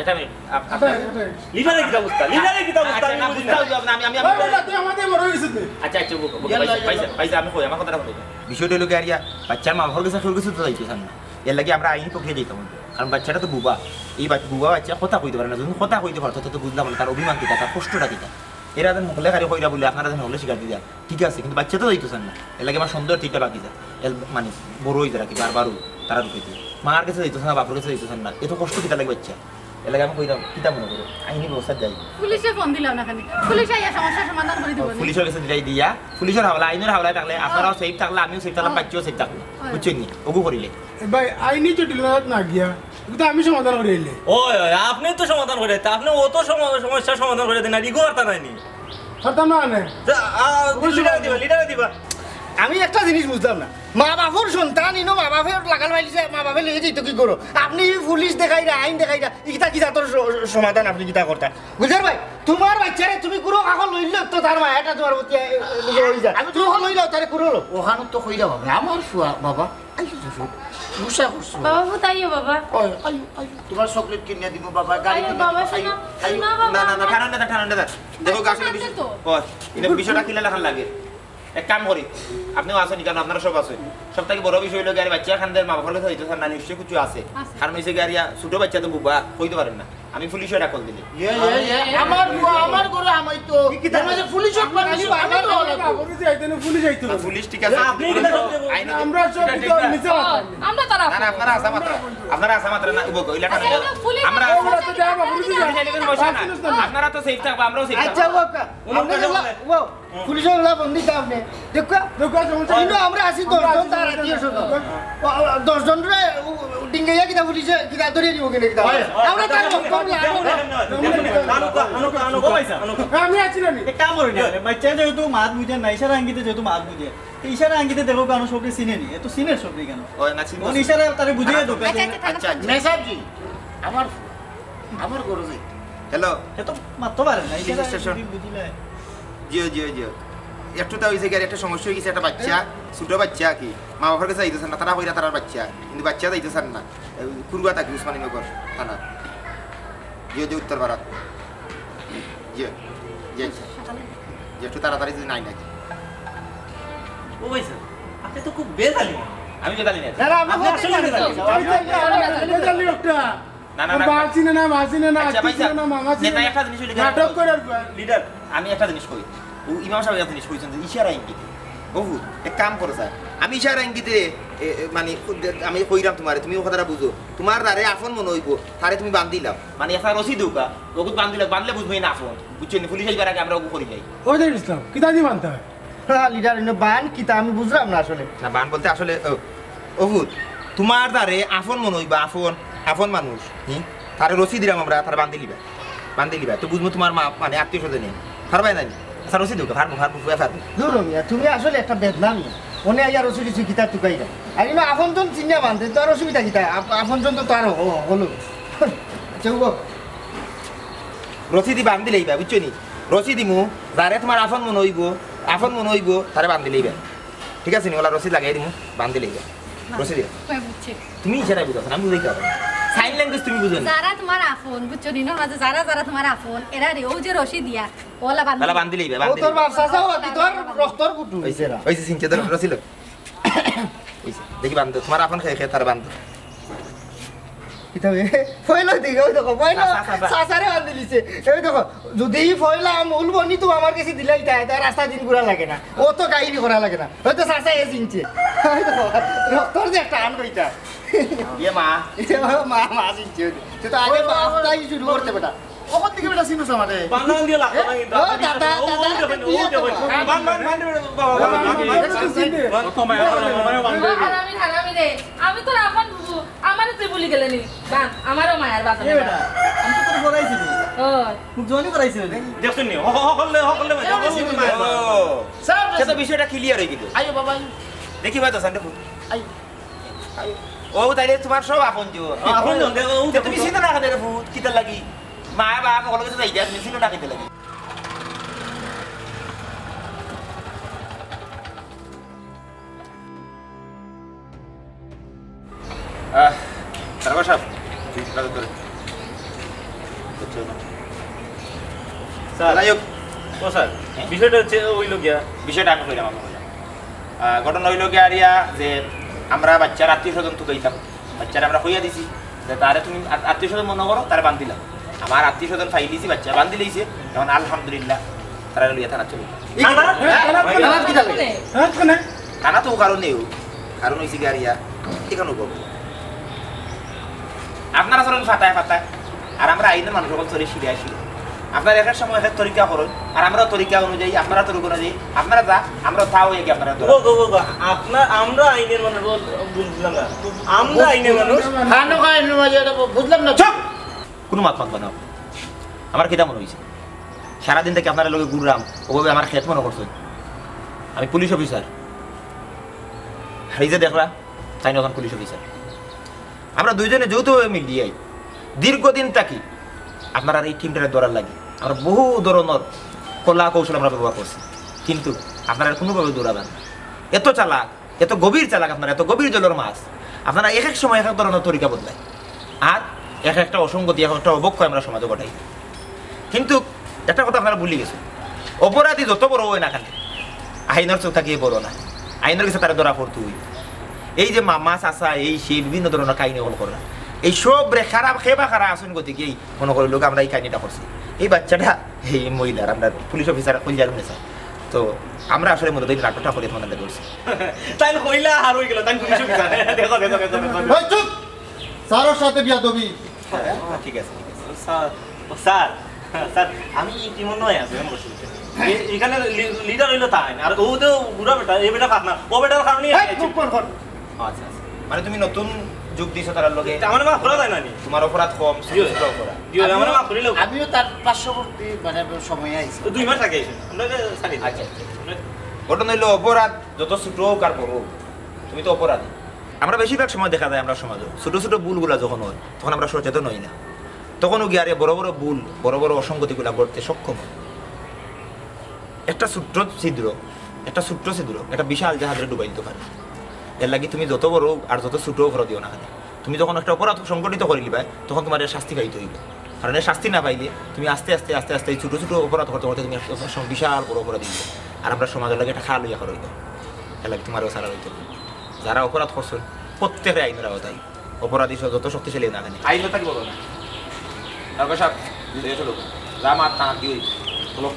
একটা মিনিট, আপ-, আপনার লিডারের কিতা অবস্থা? লিডারের কিতা অবস্থা? আচ্ছা, আমি না, বুঝি না। বুঝতে হবে না, আমি, আমি, আমি ভাই, ভাই, তুই আমাদের বড় হয়ে গেছিস রে। আচ্ছা, আচ্ছা, ও, ও, ইয়াল্লা, ভাই, ইয়াল্লা। ভাই, ভাই, আমি কই, আমার কথাটা বলি। বিষয়টা হলো কি, আরিয়া, বাচ্চার মা বাবার কাছে কেউর কাছে তো যাইতো চায় না। এর লাগি আমরা আইনি প্রক্রিয়া যাইতাম। কারণ বাচ্চাটা তো বুবা, এই বাচ-, বুবা বাচ্চা কথা কইতে পারে না। যখন কথা কইতে পারতো, তো বুঝলাম না তার অভিমান কিতা, তার কষ্টটা কিতা। এরা যেন হকলে খালি কইরা বলে, আপনারা যেন হকলে স্বীকার দিয়া। ঠিক আছে, কিন্তু বাচ্চা তো যাইতো চায় না। এর লাগি আমার সন্দেহ ঠিকটা বাকি যায়। এর মানে বড় হয়ে যারা কি বারবার তারা রুখে দিয়ে। মার কাছে যাইতো চায় না, বাপর কাছে যাইতো চায় না। এত কষ্ট কিতা লাগে বাচ্চা? এর লাগি আমি কইলাম, কিতা মনে করো? আইনি ব্যবস্থা যাই। পুলিশে ফোন দিলাম না খালি। পুলিশ আইয়া সমস্যা সমাধান করে দিব নি। পুলিশের কাছে দিলাই দিয়া, পুলিশের হাওলা, আইনের হাওলায় থাকলে আপনারাও সেফ থাকলে, আমিও সেফ থাকলাম, হ্যাঁ। বাচ্চাও সেফ থাকলো। হ্যাঁ। বুঝছেন নি? ওগু করিলে। এ ভাই, আইনি জটিলতাত না গিয়া, এটা তো আমি সমাধান করে আইলে। ওই, ওই, আপনি তো সমাধান করে দিতে, আপনি অত সম-, সমস্যার সমাধান করে দেন, আর ইগো আর তা নাইনি। পারতাম না আনে। তা, আ, ওই লিডারে সমাধান। দিবা, লিডারে দিবা। আমি একটা জিনিস বুঝলাম না, মা বাপর সন্তান ইনো মা বাপর লাগাল পাইলিছে, মা বাপে লইয়া যাইতো কি করো? আপনি এই পুলিশ দেখাইরা, আইন দেখাইরা, ইটা কিতা তোর স-, সমাধান আপনি কিতা করতা? বুঝার ভাই, তোমার বাচ্চারে তুমি কুরো কাকো লইলে তো তার মা এটা তোমার প্রতি, এ, এ, হয়ে যায়। আমি তুমি তো লইলে তারে কুরো। ওখানে তো কইরা হবে, আমার ফুয়া বাবা। আইও, আইও। গুসা করছো। বাবা, ভূত আইও, বাবা। ওই, আইও, আইও। তোমার চকলেট কিনে দিব, বাবা। গাড়ি আইও, কিনে বাবা, দিব। আইও, শোনো, আইও। শোনো, বাবা, না, না, না, আমার ঠান্ডা, ঠান্ডা, ঠান্ডা। দেখো, আচ্ছা, গাছে ঠান্ডা বেশি। তো। ওই, এটা বিষয়টা কিলা লাখান লাগে। এক কাম করি, আপনিও আছেন, কারণ আপনারা সব আছেন। সব থেকে বড় বিষয় হলো গিয়ে, আরে বাচ্চা খান দের মা বাবার কাছে হইতে স্যার না, নিশ্চয়ই কিছু আছে। আছে। কারণ হইছে গিয়ে, আরিয়া, ছোট বাচ্চা তো বুবা, কইতে পারেন না। আমি পুলিশে ডাকল দিলে। ইয়ে, ইয়ে, ইয়ে, আমার বুয়া, আমার ঘরে হামাইতো। কি, কি মনে হয় পুলিশ হোক, আমি পুলিশ হোক, আমি তো বাবা, ওরা বাবা, পুলিশ আইতো না, পুলিশ আইতো না। না, পুলিশ ঠিক আছে। আপনি কি তাহলে আইন না, আছে। আমরা সব এটা কিছু ঠিক আছে। মিছা কথা। আমরা তারা না, না, আপনারা আসাম মাত্র। আপনারা আসাম মাত্র না, উবো, ইলা আচ্ছা, টানো। এগুলো পুলিশ আমরা আছে, ওরা তো যাবো, পুলিশ পুলিশ আছে। আইলে বসে না। পুলিশ না। আপনারা তো সেফ থাকবা, আমরাও সেফ আচ্ছা, থাকবো। ওকে। আমরা ওকে, যাবো। ওকে। পুলিশে ওলা বন্দি তো আপনি। দেখো, দেখো, সমস্যা কিন্তু নাই। আমরা আছি দশ জন, তার আত্মীয় স্বজন। ও, ও, দশ জন রে, ও, ও, ডিঙ্গাইয়া কিতা পুলিশে কিতা ধরে নিব কিনা কিতা? হয়, হয়। আমরা তার দেখুন, রক্ত দেখুন, আমরা দেখুন, দেখুন, আনুকা, আনুকা, আনুকা, ও ভাই সাহেব। আনুকা। আমি আছি না নি? এক কাম করুন, বাচ্চা যেহেতু মাত বুঝে না, ইশারা আঙ্গিতে যেহেতু মাত বুঝে, তো ইশারা আঙ্গিতে দেখো, কারণ সবকে চিনে নি, এ তো চিনের সবকে কেন? ওই না, চিনতে তখন চিনতে। ইশারা তারে বুঝিয়ে দেবো। আচ্ছা, আচ্ছা, থানা আচ্ছা, আচ্ছা। মেসাব জি, আমার আমার ঘরে যাই। হ্যালো। এ তো মাততে পারে না, পুলিশ ইশারা স্টেশন। যদি বুঝি না। জিও, জিও, জিও। একটু তা হইছে কি, আর একটা সমস্যা হয়ে গেছে, একটা বাচ্চা, ছোট বাচ্চা কি, মা বাবার কাছে যাইতেছে না, তারা কইরা তারার বাচ্চা, কিন্তু বাচ্চা যাইতেছে না। এই কুরুয়া থাকি উসমানীনগর থানা। জিও, জিও, উত্তর পাড়া। জিও, জিও, জিও, একটু তাড়াতাড়ি যদি নাই নাকি। ও ভাই স্যার, আপনি তো খুব বেজালি। আমি বেজালি না। না, না, আপনি আপনি আসলে বেজালি। বেজালি। বেজালি একটা। না, না, না। বাবা চিনে না, মা চিনে না, আচ্ছা, আত্মীয় ভাই চিনে না, সাহেব, মামা চিনে নেতা না। একটা জিনিস হইলে নাটক করার পর। লিডার, আমি একটা জিনিস কই। ও ইমাম সাহেব একটা জিনিস কইছেন যে ইশারা ইঙ্গিতে। বহু, এক কাম করো স্যার। আমি ইশারা ইঙ্গিতে, এ, এ, মানে, আমি কইরাম তোমারে, তুমি ও কথাটা বুঝো। তোমার যারে আফন মনে হইবো, তারে তুমি বান্ধিলাও। মানে, একটা রশি দেউকা, ওগুত বান্ধিলাও, বানলে বুঝবো না আফন। বুঝছো নি? পুলিশ আইবার আগে আমরা ওগু করি যাই। ওই যে ইসলাম, কিতা দিয়ে বানতে হয়? হ্যাঁ, লিডার, ইনো বান কিতা আমি বুঝলাম না আসলে। না, বান বলতে আসলে, ও, ও ভূত, তোমার যারে আফন মনে হইবা, আফন, আফন মানুষ, হুম? তারে রশি দিলাম আমরা, তারে বান্ধি লিবা। বান্ধি লিবা। তো বুঝবো তোমার মা, মানে আত্মীয় স্বজন নেই। পারবায় না নি? আচ্ছা, রশি দেউকা, পারবো, পারবো, পুয়া পারবো। দূর মিয়া, তুমি আসলে একটা বেদনা মিয়া। মনে আইয়া রশি কিছু কিতা তুকাইরা। আর ইনো আফন জন চিনিয়া বান্ধে, তো আর অসুবিধা কিতা? আপ-, আফন জন তো তার হ-, হলো। আচ্ছা, উগো। রশি দি বান্ধি লইবা, বুঝছো নি? রশি দিমু, যারে তোমার আফন মনে হইবো, আফন মনে হইবো, তারে বান্ধি লইবা। ঠিক আছে নি? ওলা রশি লাগাই দিমু, বান্ধি লইবা। না, রশি দিবা। কই বুঝছে? তুমি ইশারায় বুঝো, আমি বুঝাইতে পারবো না। সাইন ল্যাঙ্গুয়েজ তুমি বুঝো না। যারা তোমার আফন, বুঝছো নি? ইনোর মাঝে যারা যারা তোমার আফন, এরা রে, ও যে রশি দিয়া, ওলা বান্ধি তাহলে বান্ধি লইবা, ও বান্ধি তোর লইবা। বাপ চাচা, ও কি তোর রক্তর কুটু? হইছে না। হইছে, চিনছে, ধরো, রশি লো। হইছে। দেখি বান্ধো, তোমার আফন খেয়ে খেয়ে তার বান্ধো। কিতা বে? পয়লা দিকে, ওই দেখো, পয়লা চা, চা, চা, চা। চাচারে বান্ধি দিছে। এই দেখো, যদি এই পয়লা মূল বনি তো আমার কাছে দিলাই তাই, তাই রাস্তা দিন ঘুরা লাগে না। ও তো গাইবি করা লাগে না। হয়তো চাচা এ চিনছে। ওই দেখো, রক্তর যে একটা আন কইতা। ইয়ে মা। ইয়ে মা, মা, মা চিনছে। সে তো আগে বাপটাই শুরু করতে বেটা। ওখান থেকে বেটা চিনছ আমারে। বানান দিয়ে লাগতো না কিন্তু। ও, আপনি দাদা, ও, ও দাদা, দেখেন, ও দেখেন। বান, বান, বান, বান, বাবা, বাবা, বান, বান, বান, বান, বান, বান। ও, হারামি, হারামি রে। আমি তো রাফান বুবু। আমারে তুই ভুলি গেলে নি? বান, আমারও মায়ার বাজার। এ বেটা, আমি তো তোর পড়াইছি রে। ও। মুখ জোয়ানি করাইছি রে। দেখছেন নি? হ-, হ-, হকলে, হকলে, হকলে। ও। স্যার, সে তো বিষয়টা ক্লিয়ার হয়ে গেল। আইও বাবা, আইও। দেখি ভাই তো সানডে ফুল। আইও। ও, তাইলে তোমার সব আপন যে। আপন জন, ও, তে তুমি চিনো না কেনে রে ভূত, কিতার লাগি? মা, বাপ, সকল কিছু যাই দিয়া, তুমি চিনো না কিতার লাগি? আহ, দারোগা সাহেব, জি, দারোগা করে। বুঝছো না? স্যার। যাই হোক। ও স্যার, হ্যাঁ? বিষয়টা হচ্ছে, অইলো গিয়া। বিষয়টা আমি কইলাম, আমি কইলাম। আহ, ঘটনা অইলো গিয়া আরিয়া যে আমরা বাচ্চার আত্মীয় স্বজন তুকাইতাম, বাচ্চারে আমরা কইয়া দিছি যে তারে তুমি আত-, আত্মীয় স্বজন মনো করো, তারে বান্ধিলাম। আমার আত্মীয় স্বজন পাইলিছি, বাচ্চা বান্ধিলাইছে, এখন আলহামদুলিল্লাহ তারা লইয়া থানা চলে। থানা? হ্যাঁ, থানা, থানা কি জানে? হ্যাঁ, থানা। থানা তো কারণ নেই, কারণ অইছে গিয়া আরিয়া, এখানে বলবো। আপনারা চলেন ফাতায় ফাতায়, আর আমরা আইনের মানুষ সকল চলি সিধে আসি। আপনারা এক এক সময় এক এক তরিকা করেন, আর আমরা তরিকা অনুযায়ী, আপনারা তরিকা অনুযায়ী, আপনারা যা, আমরা তা হয়ে গিয়ে আপনারা ধরো। গো, গো, গো, গো, আপনার, আমরা আইনের মানুষ বল-, বুঝলাম না। আমরা আইনের মানুষ। খানো খায় এমনি মাঝে এটা বু-, বুঝলাম না। চুপ! কোনো মাত মাত বানাও। আমার কিতা মনে হয়েছে? সারাদিন থেকে আপনারা লগে ঘুরলাম, ওভাবে আমার খেত মনে করছে। আমি পুলিশ অফিসার। আর এই যে দেখলা, তাই না এখন পুলিশ অফিসার। আমরা দুইজনে যৌথভাবে মিলিয়াই দীর্ঘদিন থাকি আপনারা এই টিমটারে ধরার লাগি আমরা বহু ধরনের কলা কৌশল আমরা ব্যবহার করছি, কিন্তু আপনারা কোনোভাবে ধরা যান না। এত চালাক, এত গভীর চালাক আপনারা, এত গভীর জলের মাছ। আপনারা এক এক সময় এক এক ধরনের তরিকা বদলায়, আর এক একটা অসঙ্গতি, এক একটা অবক্ষয় আমরা সমাজে ঘটাই। কিন্তু একটা কথা আপনারা ভুলি গেছেন, অপরাধী যত বড় হয় না কেন, আইনের চোখ থাকিয়ে বড় না, আইনের কাছে তারা ধরা পড়তে হইব। এই যে মামা চাচা এই সেই বিভিন্ন ধরনের কাহিনী হল করা, এই সব রে খারাপ খেবা খারাপ আসন গতিকে এই মনে করি লোক আমরা এই কাহিনীটা করছি। এই বাচ্চাটা এই মহিলার আমরা পুলিশ অফিসার কইল জানেন স্যার, তো আমরা আসলে মনে হয় নাটকটা করে তোমাদের করছি। তাই কইলা আর হয়ে গেল, তাই পুলিশ অফিসার। দেখো, দেখো, দেখো, দেখো। এই চুপ! স্যারের সাথে বিয়াদবি। হ্যাঁ, ঠিক আছে, ঠিক আছে। স্যার, ও স্যার, স্যার, আমি এই টিমর নয় আছি, আমি বসে আছি। এ-, এখানে লি-, লিডার হইলো তাই, আর ও তো বুড়া বেটা, এই বেটা খাত না, ও বেটার কারণেই এই আমি আছি। চুপ কর, কর। আচ্ছা, আচ্ছা। মানে তুমি নতুন যোগ দিছো তার লগে? তা আমার মা খোলা যায় না নি। তোমার অপরাধ কম, জি। ছোট ছোট অপরাধ। জি, আমার মা খুলিল। আমিও তার পার্শ্ববর্তী, মানে, সময়ে আইছি। তো দুই মাস আগে আইছি। আমরা যে ছাড়ি দিই। আচ্ছা, আচ্ছা। আমরা ঘটনা হইলো অপরাধ যত ছোট হোক আর বড় হোক, তুমি তো অপরাধী। আমরা বেশিরভাগ সময় দেখা যায় আমরা সমাজে ছোট ছোট ভুলগুলা যখন হয়, তখন আমরা সচেতন হই না। তখনও গিয়ে আরে বড় বড় ভুল, বড় বড় অসঙ্গতিগুলা ঘটতে সক্ষম হয়। একটা ছোট্ট ছিদ্র, একটা ছোট্ট ছিদ্র, একটা বিশাল জাহাজরে ডুবাই দিতে পারে। এর লাগি তুমি যত বড় আর যত ছোট অপরাধ দিও না কেন, তুমি যখন একটা অপরাধ সংগঠিত করে নিবায়, তখন তোমার এর শাস্তি পাইতে হইবে। কারণ এর শাস্তি না পাইলে তুমি আস্তে আস্তে, আস্তে আস্তে এই ছোট ছোট অপরাধ করতে করতে তুমি একটা সময় বিশাল বড় অপরাধ দিবে। আর আমরা সমাজের লগে একটা খাল হইয়া খারইব। এর লাগি তোমারও সারা হইতে হবে। যারা অপরাধ করছেন, প্রত্যেকে আইনের আওতায়। অপরাধী সহ যত শক্তিশালী না কেন, আইন তাকে বলো না। দারোগা সাহেব, দিয়ে চলো। যা মার, তার কি হইছে? বলো।